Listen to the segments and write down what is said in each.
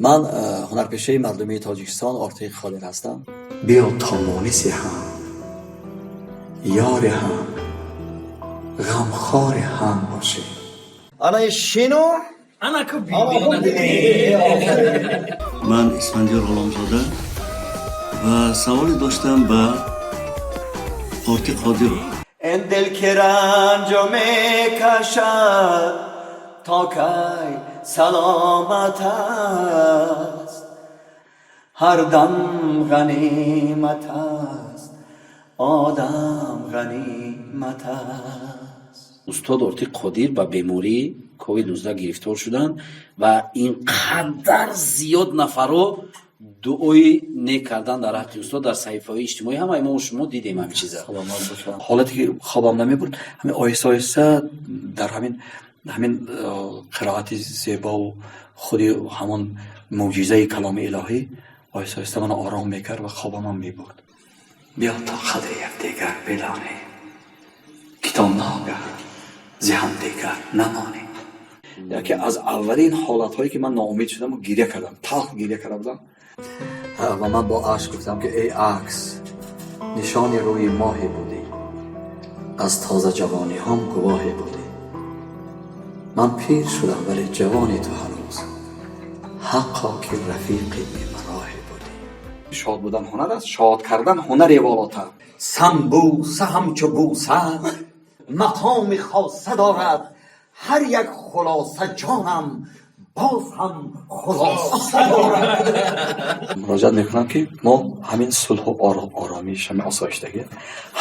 Ман ҳунарпешаи мардумии Тоҷикистон Ортиқ Қодир ҳастам. Биё то муниси ҳам, ёри ҳам, ғамхори ҳам бошем. Ана шину. Анаку. Ман Исфандиёр Ғуломзода ва саволе доштам ба Ортиқ Қодиров. Ин дил ки ранҷо мекашад, то кай саломат аст? Ҳар дам ғанимат аст, одам ғанимат аст. Устод Ортиқ Қодир ба бемории COVID-19 гирифтор шуданд ва ин қадар зиёд нафарро дуои нек кардан дар ҳаққи устод дар саҳифаҳои иҷтимоӣ. Ҳамаи мо шумо дидем ҳамин чиза. Саломат бошам. Ҳолате ки хобам намебурд, ҳамин оҳиста оҳиста дар ҳамин қироати зебову худи ҳамон мӯъҷизаи каломи илоҳӣ оҳиста оҳиста маро ором мекард ва хобамам мебурд. Биё то қадри якдигар бидонем, ки то ногаҳ зи ҳамдигар намонем. Яке аз аввалин ҳолатҳое ки ман ноумед шудаму гиря кардам, талх гиря карда будам ва ман бо ашк гуфтам, ки эй акс, нишони рӯи моҳе будӣ, аз тозаҷавониҳом гувоҳе будӣ. Ман пир шудам, вале ҷавони ту ҳанӯз. Ҳаққо, ки рафиқи нимроҳе будӣ. Шод будан ҳунар аст, шод кардан ҳунаре волотар. Самбуса ҳамчу бӯса мақоми хоса дорад. Ҳар як хулоса, ҷонам, боз ҳам хулоса дорад. Муроҷиат мекунам, ки мо ҳамин сулҳу оромиш, ҳамин осоиштагӣ,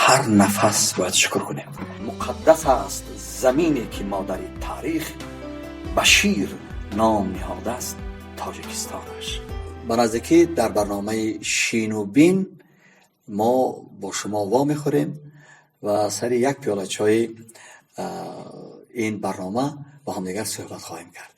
ҳар нафас бояд шукр кунем. Муқаддас аст замине, ки модари таърих ба шир ном ниҳодааст Тоҷикистонаш. Ба наздикӣ дар барномаи «Шину бин» мо бо шумо вомехӯрем ва сари як пиёла чои ин барнома бо ҳамдигар суҳбат хоҳем кард.